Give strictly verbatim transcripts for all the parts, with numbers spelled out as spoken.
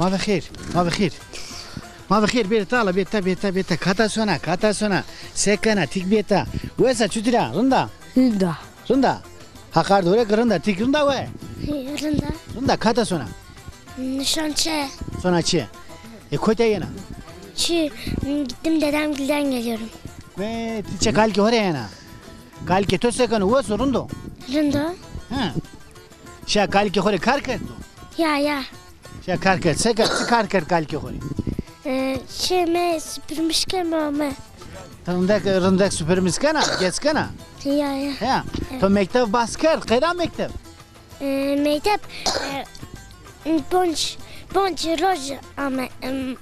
Ma bi xêr, ma bi xêr. Ma bi xêr, bêrê tala, bê ta, bê ta, bê ta. Kata sona, kata sona. Se kena, tîk bê ta. Wes a, çutir a, rind a? Rind a. Rind a. Haqar dore ki rind a, tîk rind a we? Rind a. Rind a, kata sona? Nişan çi? Sona çi? E, kotî yena? Çi, gittim dedemgilden geliyorum. Ve ti çe kalikê xo rê yena? Kalikê to se keno, wes o, rind o? Rind o. Ha. Şa kalikê xo rê kar kerd to? Ya, ya. Şa kar kerd, se kerd, çi kar kerd kalikê xo rê? E, şey, me süpürmüş keme me. Rindek, rindek süpürmüş kena, geç kena? Ya, ya. Ya. Evet. To mektev bas kerd, qeyra mektev? E, mekteb, e, ponc, ponc roj ame, em,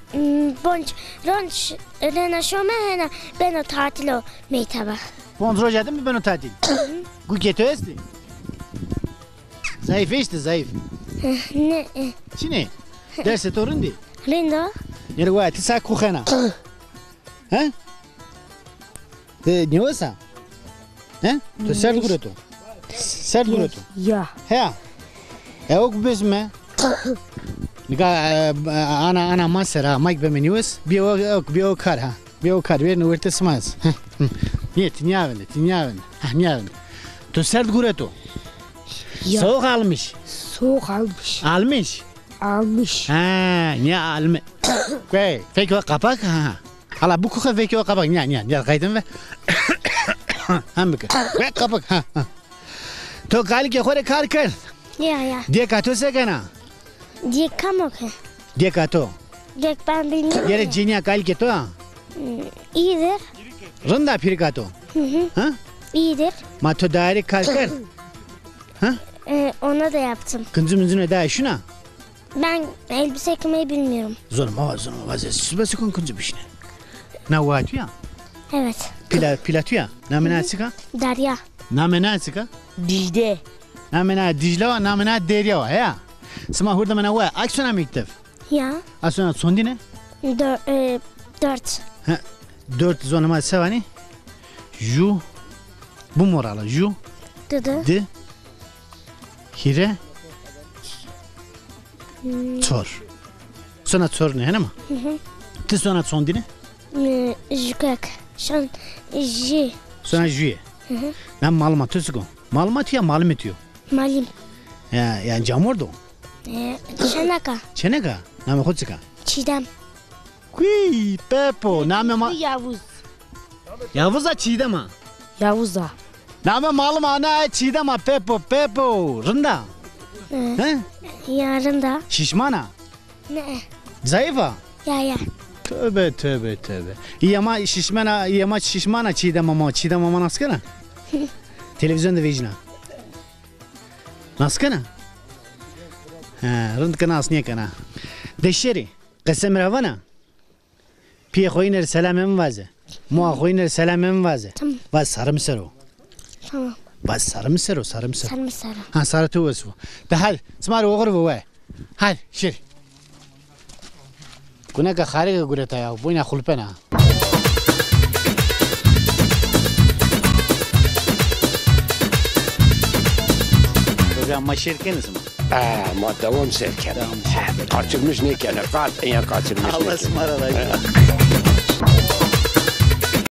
ponc roj rena şome hena beno tatil o mekteba. Ponc roja de mi beno tatil? Gukê to estî? Zayıf işte, zayıf. Ne? E. Çinê? Dersê to rindî? Rind o. Nêrê wa ti sa kuxena? He? Ti nêwes a? He? To serd gureto? Serd gureto? Ya. He. E, ok bizme. Nika, e, ana, ana ma ser ha, ma ki beme nêwes. Bîye o, ok, bîye o kar ha. Bîye o kar, vêrnê wertê sima ez. Nê, ti nîyavêne, ti nîyavêne. Ha, nîyavêne. To serd gureto? Ya. Soğuk almış. Soğuk almış. Almış? Almış. Ha, nîya almi. Kue, fekê o kapak, ha. Hala bu kuxe fekê o kapak, nîya, nîya, nîya, qaytın ve. Hem bike. Ve kapak, ha, ha. To kalikê xo rê kar kerd? Ya, ya. Dêka to se kena? Dêk kam o ki? Dêka to. Dêk ben bilmiyorum. Yere cinîya kalikê to ya? Hmm, iyidir. Rind a pîrika to? Hı hı. Ha? İyidir. Ma to dairê kar kerd? Ha? E, ona da yaptım. Kincî mincî nê daye şuna? Ben elbise yıkamayı bilmiyorum. Zonê ma wa, zonê ma wa, ez sibe sikon kincî bişine. Na wa tu ya? Evet. Pîla, pîla tu ya? Namê na çik a? Derya. Namê na çik a? Dicle. Namê na Dicle wa, namê na Derya wa, heya? Sima hurdemena wa, a ki sona mektev? Ya. A sona çondîne? Dö-, e, dört. He, dört zonê ma se vanî? Ju, bu morala, ju, di, hîre, çor. Sona çor nê, hene ma? Hı hı. Ti sona çondîne? E, jukek. Şan, jü. Sona jüye. Hı hı. Na malima to çik o? Malima tu ya, malimê tu yo? Malim. Ya, yanî camordo? E, çeneka. Çeneka? Namê xo çik a? Çiğdem. Kuy, Pepo, namê ma- Yavuz. Yavuz a, Çiğdem a? Yavuz a. Namê malima ana Çiğdem a, Pepo, Pepo. Rind a? E. He? Ya, rind a. Şişman a? Ne? Zayıf a? Ya, ya. Tövbe, tövbe, tövbe. Îya ma şişman a, îya ma şişman a Çiğdem a ma. Çiğdem a ma nas kena? Televîzyon de vejîna. Nas kena? He, rind ke nas nêkena. De şêrî, qesê mi ra vana. Pîyê xo yîne rê selamê mi vaze. Moa xo yîne rê selamê mi vaze. Tamam. Vaz sarê mi ser o. Tamam. Vaz sarê mi ser o, sarê mi ser o. Sarê mi ser o. Ha, sarê to wes bo. De hadi, sima rê oxir bo we. Hadi, şêrî. Guneka xarike gureta ya, boyna xulpena. Program ma şêr kenê sima? Aa, ma dewam ser kenê. Dewam ser kenê. Kaçırmış nêkenê, qat ya kaçırmış nêkenê. Allah sima ra razî bo.